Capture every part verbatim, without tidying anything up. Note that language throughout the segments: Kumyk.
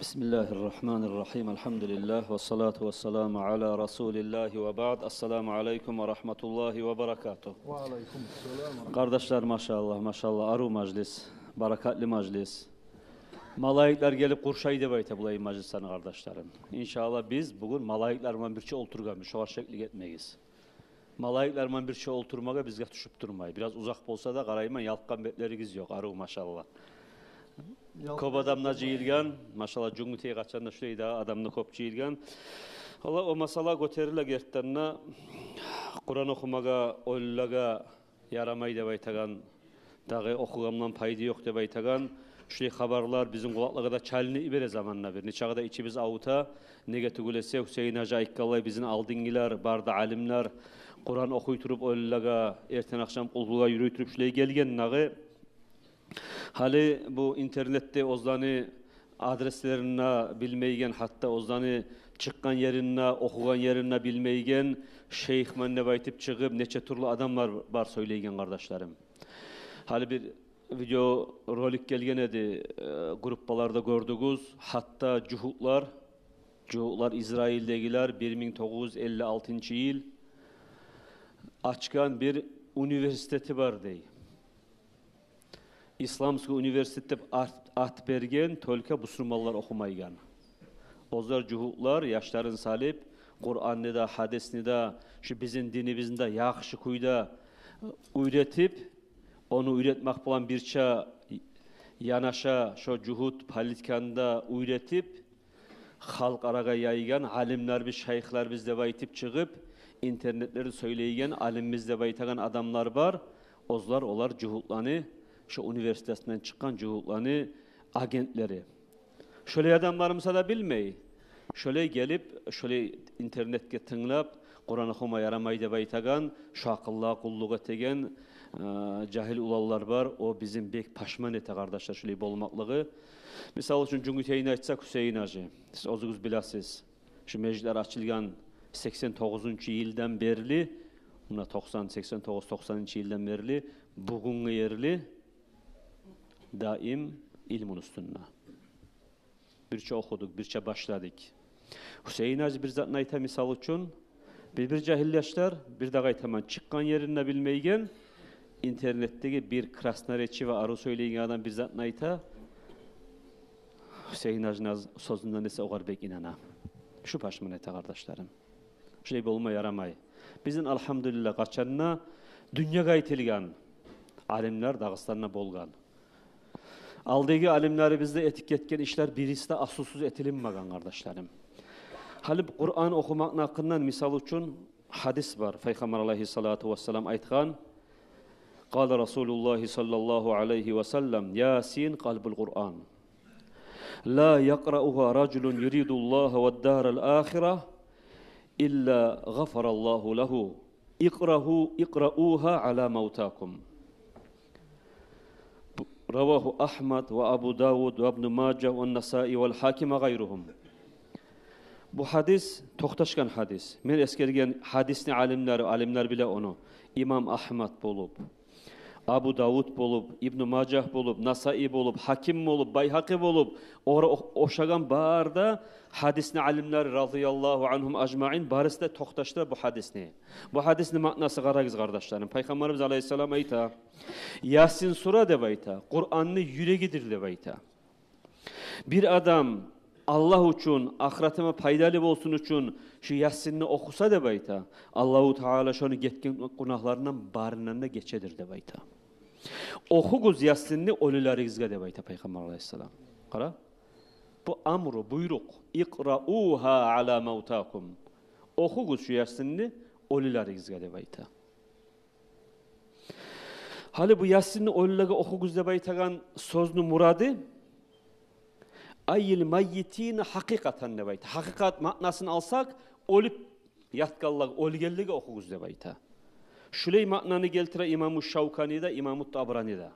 بسم الله الرحمن الرحيم. الحمد لله والصلاة والسلام على رسول الله وبعد. السلام عليكم ورحمة الله وبركاته. Ва алайкум салам. Къардашлар, машаллагь, машаллагь, арив мажлис, баракатлы мажлис. Малайиклер гелип къуршай деп айта булай мажлислени, къардашларым. Иншаллагь, биз бугюн малайиклер булан бирче олтургъанбыз, шогъар шеклик этмегиз. Малайиклер булан бирче олтурмагъа бизге тюшюп турмай. Бираз узакъ болса да, къарайман, ялкъгъан бетлеригиз ёкъ, арив, машаллагь. Кёп адам да жыйылгъан, машаллагь, Жюнгютей къачан да шулай да, адам да кёп жыйылгъан. Валлагь, о масъала гётериле гертиден де, Къуран охумагъа оьлюлеге ярамай деп айтагъан, дагъы охугъандан пайда ёкъ деп айтагъан шулай хабарлар бизин къулакълагъа да чалынып йибере заманда бир. Нечакъы да ичибиз авурта, неге тюгюл эсе, Гьюсейин гьажи айтгъанлай, бизин алдынгъылар, бары да алимлер Къуран охуй туруп оьлюлеге, эртен-ахшам къулгьугъа юрюй туруп шулай гелген дагъы. Гьали бу интернетде оьзлени адреслерин де билмейген, гьатта оьзлени чыкъгъан ерин де, охугъан ерин де билмейген, шейхмен деп айтып чыгъып, нече тюрлю адамлар бар сёйлейген, къардашларым. Гьали бир видеоролик гелген эди, э, группаларда гёрдюгюз, гьатта жугьутлар, жугьутлар, Израилдегилер, бир минг тогъуз юз элли алтынчы йыл ачгъан бир университети бар дей. Исламский университет деп ат, ат берген, только бусурманлар охумайгъан. Оьзлер, жугьутлар, яшларын салып, Къуранны да, гьадисни де, шу бизин динибизни де яхшы кюйде уьйретип, ону уьйретмек булан бирче янаша, шо жугьут политиканы да уьйретип, халкъ арагъа яйгъан, алимлербиз, шайхларбыз деп айтып чыгъып, интернетлерде сёйлейген, алимбиз деп айтагъан адамлар бар. Оьзлер, олар жугьутланы, шо университетинден чыкъгъан жугьутланы агентлери. Шолай адамлар буса да билмей, шолай гелип, шолай интернетге тынглап, Къуран охума ярамай деп айтагъан, шо акъыллагъа къуллукъ этеген, э, жагьил уланлар бар. О бизин бек пашман эте, къардашлар, шолай болмакълыгъы. Мисал учун, Жюнгютейни айтсакъ, Гьюсейин гьажи, сиз оьзюгюз билесиз, шу межитлер ачылгъан сексен тогъузунчу йылдан берли, муна токъсан, сексен тогъуз, токъсанынчы йылдан берли, бугюнге ерли даим илмуну уьстюнде. Бирче охудукъ, бирче башладыкъ. Гьюсейин гьажи бир затны айта, мисал учун, бир-бир жагьил яшлар, бир дагъы айтаман, чыкъгъан ерин де билмейген, интернетдеги бир красноречивый, арив сёйлейген адам бир затны айта, Гьюсейин гьажини сёзюнден эсе огъар бек инана. Шу пашман эте, къардашларым. Шулай болма ярамай. Бизин, альгьамдулиллагь, къачан да дюньягъа айтылгъан алимлер Дагъыстанда болгъан. Алдагъы алимлерибиз де этип гетген ишлер бириси де асылсуз этилинмеген, къардашларым. Гьали бу Къуран охумакъны гьакъындан, мисал учун, гьадис бар. Пайхаммар алайгьиссалату вассалам айтгъан: قال رسول الله صلى الله عليه وسلم: ياسين قلب القرآن. لا يقرؤها رجل يريد الله والدار الآخرة إلا غفر الله له. اقرؤوا، اقرؤوها على موتاكم. رواه أحمد وأبو داود وابن ماجه والنسائي والحاكم وغيرهم. Бу гьадис токъташгъан гьадис. Мен эсгерген гьадисни алимлери, алимлер биле ону. Имам Агьмад болуп, Абу Давуд болуп, Ибну Мажагь болуп, Насаи болуп, Гьаким болуп, Байгьакъи болуп, огъар о-, ошагъан бары да гьадисни алимлери, رضي الله عنهم أجمعين, барысы да токъташдыра бу гьадисни. Бу гьадисни маънасы, къарагъыз, къардашларым. Пайхаммарыбыз алайгьиссалам айта: «Ясин сура, — деп айта, — Къуранны юрегидир», — деп айта. Бир адам Аллагь учун, ахыратыма пайдалы болсун учун шу Ясинни охуса, деп айта, Аллагьу Таала шону гетген гюнагьларындан барындан да гечедир, деп айта. Охугъуз Ясинни оьлюлеригизге, деп айта Пайхаммар алайгьиссалам. Къара, бу амру, буйрукъ. «اقرؤوها على موتاكم». Охугъуз шу Ясинни оьлюлеригизге, деп айта. Гьали бу Ясинни оьлюлеге охугъуз деп айтагъан сёзню мурады, «أي الميتين حقيقة» деп айта. Гьакъыкъат маънасын алсакъ, оьлюп ятгъанлагъа, оьлгенлеге охугъуз деп айта. Шулай маънаны гелтире Имаму Шавкани де, Имаму Табрани де.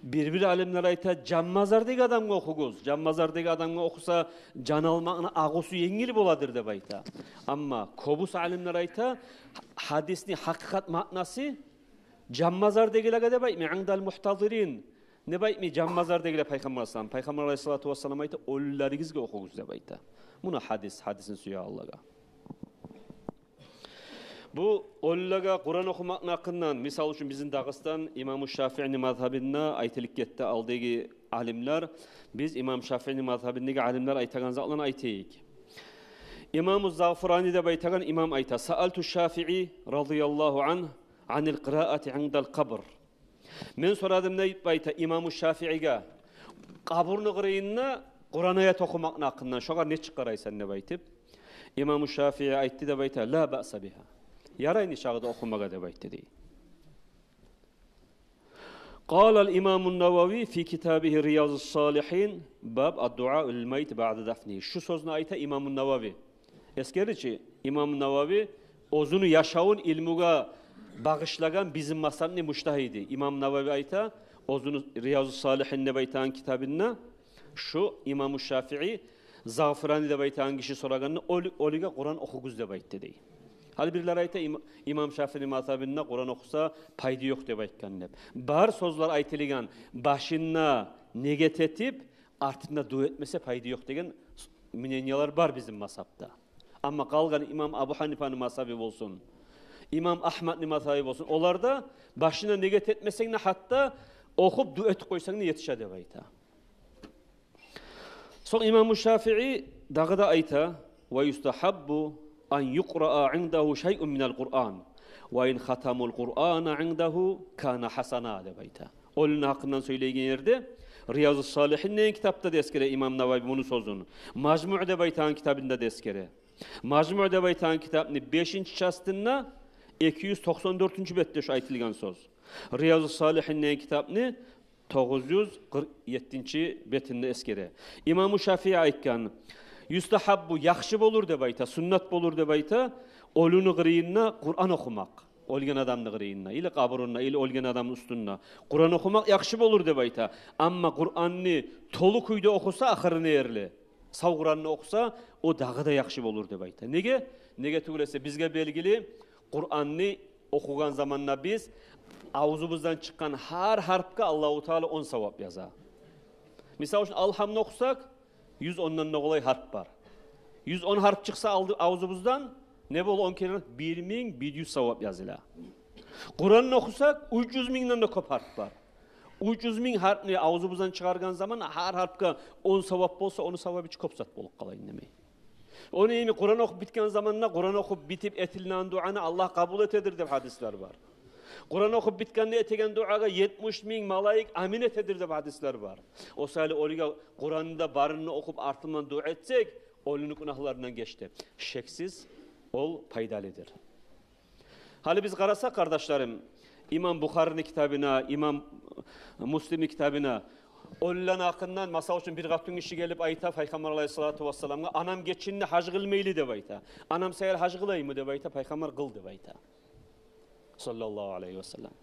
Бир-бир алимлер айта, жанмазардагъы адамгъа охугъуз. Жанмазардагъы адамгъа охуса, жан алмакъны агъусу енгил боладыр, деп айта. Амма кёбюсю алимлер айта, гьадисни гьакъыкъат маънасы жанмазардагъылагъа деп айтмай, «عند المحتضرين», Не деп айтмай, жанмазлар дегиле Пайхаммар алайгьиссалам. Пайхаммар алайгьиссалату вассалам айта, оьлюлеригизге охугъуз деп айта. Муна гьадис, гьадисин сюе Аллагьгъа. Бу оьлюлеге Къуран охумакъны гьакъындан, мисал учун, бизин Дагъыстан имаму Шафиини мазгьабында айтылып гетди алдагъы алимлер. Биз имам Шафиини мазгьабындагъы алимлер айтагъан затланы айтайыкъ. Имаму Загъфурани деп айтагъан имам айта: «Саалту Шафии радияллагьу ангь анил къираати индал къабр». Мен сорадым, не деп айта, имаму Шафииге, къабурну къырыйында Къуран аят охумакъны гьакъындан, шогъар нечик къарайсан деп айтып. Имаму Шафии айтды деп айта: «Ла баъса бигьа». Ярай нечакъы да охумагъа деп айтды дей. Къалал имамун Навави фи китабигьи Риязус Салигьин, баб ад-дуа лил майит баъда дафнигьи. Шу сёзню айта имамун Навави. Эсгеригиз чи, имам Навави оьзюню яшавун илмугъа багъышлагъан бизин мазгьабны мужтагьиди. Имам Навави айта, оьзюню Риязу Салигьин деп айтагъан китабында, шу имаму Шафии Загъфурани деп айтагъан гиши сорагъанда, оьлю-, оьлюге Къуран охугъуз деп айтды дей. Гьали бирлер айта, им-, имам Шафиини мазгьабында Къуран охуса пайда ёкъ деп айтгъан деп. Бар сёзлер айтылгъан, башында негет этип, артында дуа этмесе пайда ёкъ деген с-, мнениелер бар бизин мазгьабда. Амма къалгъан имам Абу Гьанифаны мазгьаби болсун, имам Агьмадны мазгьаби болсун, оларда башына негет этмесенг де, гьатта охуп дуа этип къойсанг да етише деп айта. Сонг имаму Шафии дагъы да айта: «Ва юстагьаббу ан юкъраа индагьу шайъун минал Къуран. Ва ин хатамал Къурана индагьу кана гьасана», — деп айта. Оьлюню гьакъындан сёйлейген ерде, Риязу Салигьин деген китапда да эсгере имам Навави муну сёзюн. Мажмуъ деп айтагъан китабында да эсгере. Мажмуъ деп айтагъан китапны бешинчи частында эки юз токъсан дёртюнчю бетде шу айтылгъан сёз. Риязу Салигьин деген китапны тогъуз юз къыркъ еттинчи бетинде эсгере. Имаму Шафии айтгъан: «Юстагьаббу, яхшы болур деп айта, суннат болур деп айта, оьлюню къырыйында Къуран охумакъ». Оьлген адамны къырыйында, или къабурунда, или оьлген адамны уьстюнде Къуран охумакъ яхшы болур деп айта. Амма Къуранны толу кюйде охуса, ахырына ерли, сав Къуранны охуса, о дагъы да яхшы болур деп айта. Неге? Неге тюгюл эсе, бизге белгили, Къуранны охугъан заманда биз авзубуздан чыкъгъан гьар гьарпгъа Аллагьу Таала он савап яза. Мисал учун, Алгьамны охусакъ, юз ондан да къолай гьарп бар. Юз он гьарп чыкъса алды-, авзубуздан, не бола он керен? Бир минг бир юз савап языла. Къуранны охусакъ, уьч юз мингден де кёп гьарп бар. Уьч юз минг гьарпны авзубуздан чыгъаргъан заман, гьар гьарпгъа он савап болса, ону савабы чы кёп зат болуп къала индемей. Ону йимик, Къуран охуп битген заманда, Къуран охуп битип этилинеген дуаны Аллагь къабул этедир деп гьадислер бар. Къуран охуп битгенде этеген дуагъа етмиш минг малайик амин этедир деп гьадислер бар. О саялы оьлюге Къуранны да барын да охуп, артындан дуа этсек, оьлюню гюнагьларындан геч деп, шексиз, ол пайдалыдыр. Гьали биз къарасакъ, къардашларым, имам Бухарини китабына, имам Муслимни китабына, оьлюлени гьакъындан, масал учун, бир къатынгиши гелип айта Пайхаммар алайгьиссалату вассаламгъа: «Анам гечинди гьаж къылмайлы», — деп айта. «Анам саялы гьаж къылайыммы?» — деп айта. Пайхаммар: «Къыл», — деп айта, саллаллагьу алайгьи вассалам.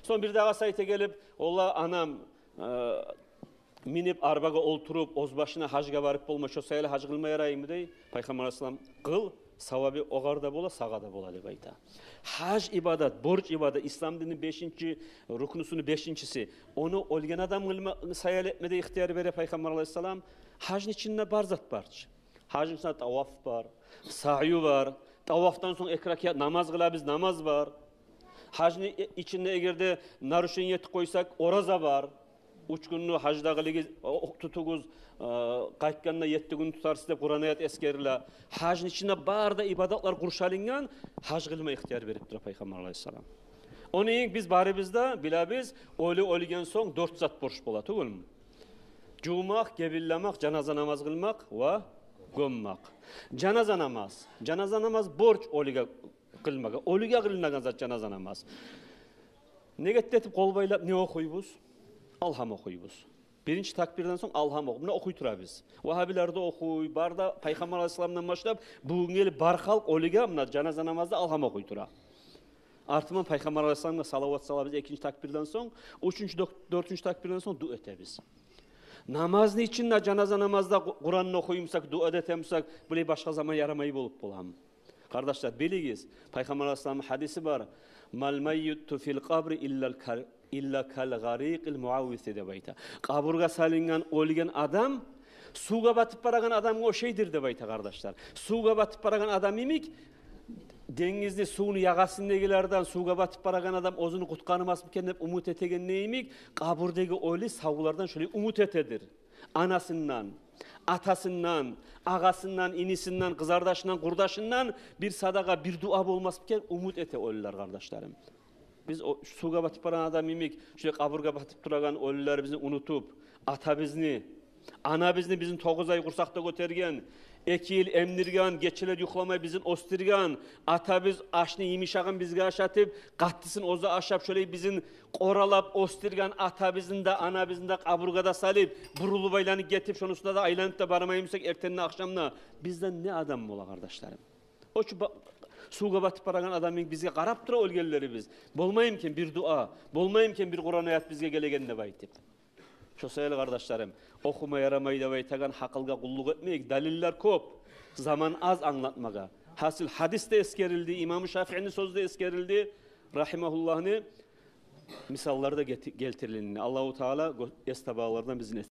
Сонг бир дагъы сайта гелип: «Олла, анам, э, минип, арбагъа олтуруп, оьз башына гьажгъа барып болмай, шо саялы гьаж къылма яраймы?» — дей. Пайхаммар алайгьиссалам: «Къыл, савабы огъар да бола, сагъа да бола», — деп айта. Гьаж ибадат, борч ибадат, ислам динни бешинчи рукнусуну бешинчиси. Ону оьлген адам къылма саялы этме де ихтияр бере Пайхаммар алайгьиссалам. Гьажны ичинде бар зат бар чы. Гьажны ичинде таваф бар, саъю бар. Тавафдан сонг эки ракаат намаз къылабыз, намаз бар. Гьажны и-, ичинде эгер де нарушение этип къойсакъ, ораза бар. Уьч гюнню гьажда къылыгъыз, о, о, тутугъуз, э, къайтгъанда етти гюн тутарсыз деп Къуран аят эсгериле. Гьажны ичинде бары да ибадатлар къуршалынгъан, гьаж къылма ихтияр берип тура Пайхаммар алайгьиссалам. Ону йимик биз барыбыз да билебиз, оьлю оьлген сонг дёрт зат борч бола, тюгюлмю? Жувмакъ, гебинлемек, жаназа намаз къылмакъ ва гёммек. Жаназа намаз. Жаназа намаз борч оьлюге къылмагъа. Оьлюге къылынагъан зат жаназа намаз. Негет этип, къол байлап не охуйбуз? Алгьам охуйбуз. Биринчи такбирден сонг Алгьам охуп, муна, охуй турабыз. Вагьабилер де охуй, бары да, Пайхаммар алайгьиссаламдан башлап бугюнге ерли бар халкъ оьлюге муна жаназа намазда Алгьам охуй тура. Артындан Пайхаммар алайгьиссаламгъа салават салабыз экинчи такбирден сонг, уьчюнчю, дёрт-, дёртюнчю такбирден сонг дуа этебиз. Намазны ичинде, жаназа намазда Къу-, Къуранны охуй бусакъ, дуа да эте бусакъ, булай башгъа заман ярамай болуп боламы? Къардашлар, билигиз, Пайхаммар алайгьиссаламны гьадиси бар: «Мал маййиту фил къабри иллал кар-, «Илла кал гъарикъил муаввиси», — деп айта. Къабургъа салынгъан оьлген адам сувгъа батып барагъан адамгъа ошайдыр деп айта, къардашлар. Сувгъа батып барагъан адам йимик, денгизни сувну ягъасындагъылардан сувгъа батып барагъан адам оьзюн къутгъармасмы экен деп умут этеген йимик, къабурдагъы оьлю савлардан шолай умут этедир. Анасындан, атасындан, агъасындан, инисинден, къызардашындан, къурдашындан бир садагъа, бир дуа болмасмы экен, умут эте оьлюлер, къардашларым. Биз о сувгъа батып барагъан адам йимик, шулай къабургъа батып турагъан оьлюлерибизни унутуп, атабызны, анабызны, бизин тогъуз ай къурсакъда гётерген, эки йыл эмдирген, гечелер юхламай бизин оьсдюрген, атабыз ашны йымышагъын бизге ашатып, къаттысын оьзю ашап, шолай бизин къоралап оьсдюрген атабызны да, анабызны да къабургъа да салып, бурулуп айланып гетип, шону уьстюне де айланып да бармаймы эсек, эртен де, ахшам да, бизден не адам бола, къардашларым? О чу ба-, сувгъа батып барагъан адам йимик бизге къарап тура оьлгенлерибиз. Болмаймы экен бир дуа, болмаймы экен бир Къуран аят бизге гелеген деп айтып. Шо саялы, къардашларым, охума ярамай деп айтагъан, гьакъылгъа къуллукъ этмейик. Далиллер кёп. Заман аз англатмагъа. Гьасил, гьадис де эсгерилди, имаму Шафиини сёзю де эсгерилди, рагьимагьуллагьны, мисаллар да гети-, гелтирилди. Аллагьу Таала гё-, эс табагъанлардан бизин этсин.